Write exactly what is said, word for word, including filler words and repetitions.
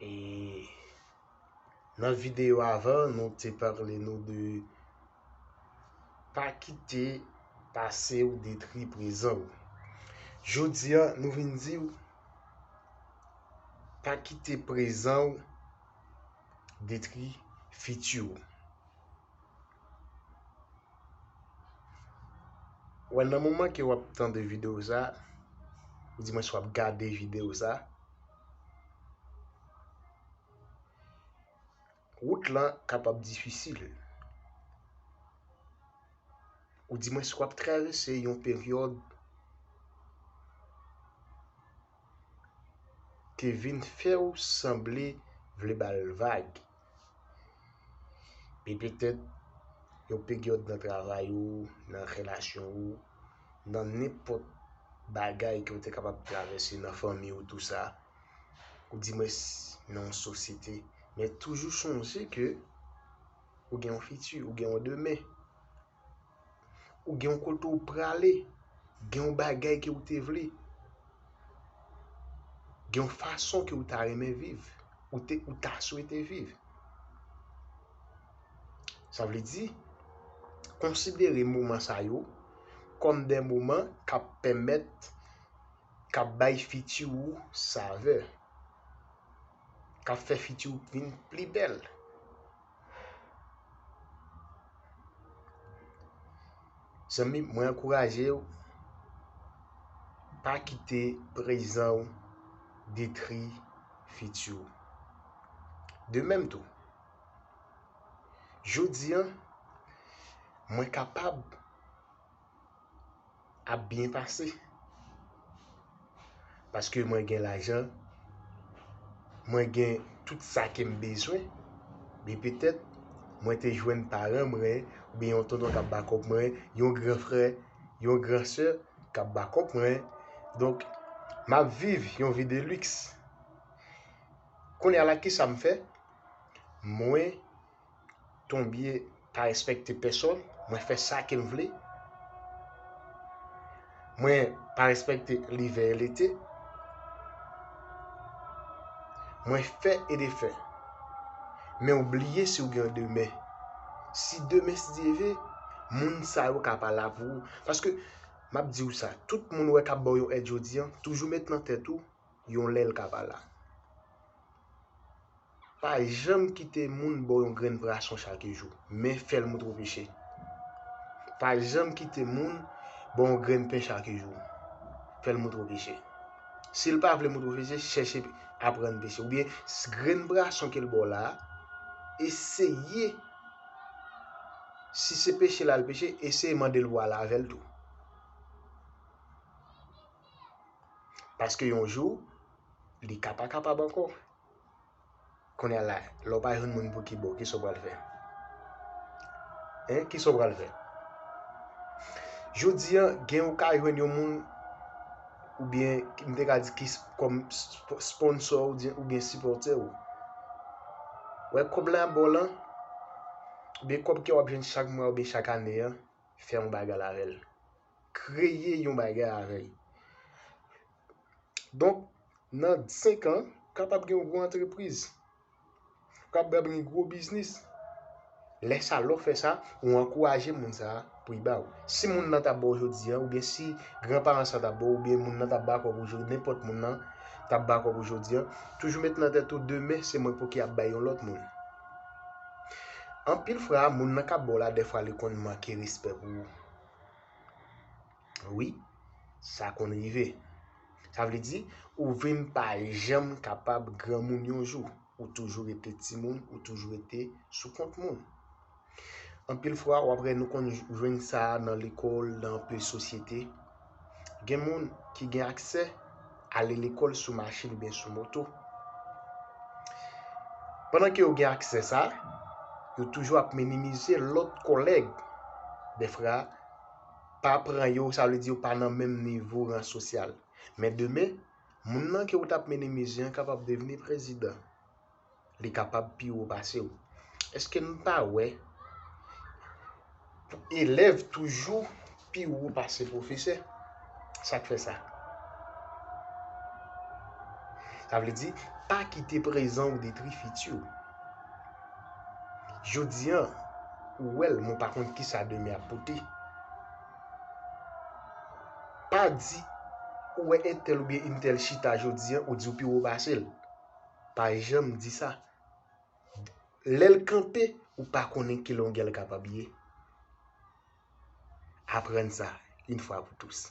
E nan videyo avan, nou te pale nou de pa kite pase w detri prezan w. Jodi a, nou vin di w, pa kite prezan w detri fiti w. Wè, nan moman ke w ap tande videyo sa, ou di mwen si w ap gade videyo sa, wout lan kapab difisil. Ou di mwen si w ap travèse yon peryòd ke vin fè w sanble vle ba l vag. E petèt yon peryòd nan travay ou, nan relasyon ou, nan nenpòt bagay ke w te kapab travèse nan fanmi ou, tou sa, ou di mwen s- nan yon sosyete. Men toujou sonje ke ou gen yon fiti, ou gen yon demen. Ou gen yon kote w prale, gen yon bagay ke w te vle, gen yon fason ke w ta renmen viv, ou te, ou ta swete viv. Sa vle di, konsidere moman sa yo kòm de moman k ap pèmèt, k ap bay fiti ou savè, k ap fè fiti ou vin pli bèl. Zanmi, mwen ankouraje w, pa kite prezan w detri fiti w. De menm tou, jodi a, mwen kapab ap byen pase. Paske mwen gen lajan, mwen gen tout sa ke m bezwen. Men petèt, mwen te jwenn paran mwen, oubyen yon tonton k ap bakòp mwen, yon gran frè, yon gran sè k ap bakòp mwen. Donk, m ap viv yon vi de liks. Kounye a la, kisa m fè? Mwen tonbe pa respekte pèsòn, mwen fè sa ke m vle. Mwen pa respekte livè e lete. Mwen fè e defè. Men ou bliye si w gen yon demen. Si demen, si Dye vle, moun sa yo ka pa la pou ou. Paske, m ap di w sa, tout moun ou wè k ap ba w yon èd jodi a, toujou met nan tèt ou, yon lè l ka pa la. Pa janm kite moun ba w yon grenn pwason chak jou, men fè l moutre w peche. Pa janm kite moun ba w yon grenn pen chak jou, fè l moutre w peche. Si l pa vle moutre w peche, chèche aprann peche. Oubyen, s- grenn pwason ke l ba w la a, eseye, si se peche l al peche, eseye mande l pou w al avè l tou. Paske yon jou, li ka pa kapab ankò. Kounye a la, lè w pa jwenn moun pou ki bò, kisa w pral fè? Hein? Kisa w pral fè? Jodi a, gen ou ka jwenn yon moun, oubyen, m te ka di ki s- kòm sp- sponsò ou, di- oubyen sipòtè ou. Wè, kòb la bò lan, oubyen kòb ke w ap jwenn chak mwa oubyen chak ane an, fè yon bagay avè l. Kreye yon bagay avè l. Donk, nan senk an, kapab gen yon gwo antrepriz. Kapab gen gwo biznis. Lè sa, lè w fè sa, ou ankouraje moun sa a pou l ba w. Si moun nan t ap ba w jodi a, oubyen si granparan sa t ap ba w, oubyen moun nan t ap ba kòb ou jodi, nenpòt moun nan t ap ba kòb ou jodi a, toujou met nan tèt ou, demen, se mwen pou ki ap bay yon lòt moun. Anpil fwa, moun nan k ap ba w la, dèfwa, li konn manke respè pou ou. Wi, sa konn rive. Sa vle di, ou vin pa janm kapab granmoun yon jou. Ou toujou rete timoun, ou toujou rete sou kont moun. Anpil fwa, w ap wè nou konn jwenn sa nan lekòl, nan anpil sosyete. Gen moun ki gen aksè ale lekòl sou machin oubyen sou moto. Pandan ke yo gen aksè sa, yo toujou ap minimize lòt kòlèg. Dèfwa, pa pran yo, sa vle di yo pa nan menm nivo ran sosyal. Men demen, moun nan ke ou t ap minimize an kapab devni prezidan. Li kapab pi wo pase w. Èske n pa wè elèv toujou pi wo pase pwofesè? Sa k fè sa? Sa vle di, pa kite prezan ou detwi fiti w. Jodi an, ou wè l, men w pa konn kisa demen ap pote. Pa di, ou wè entèl oubyen entèl chita jodi an, ou di w pi wo pase l. Pa janm di sa. Lè l kanpe, ou pa konnen ki longè l kapab ye. Aprann sa, yon fwa pou tous.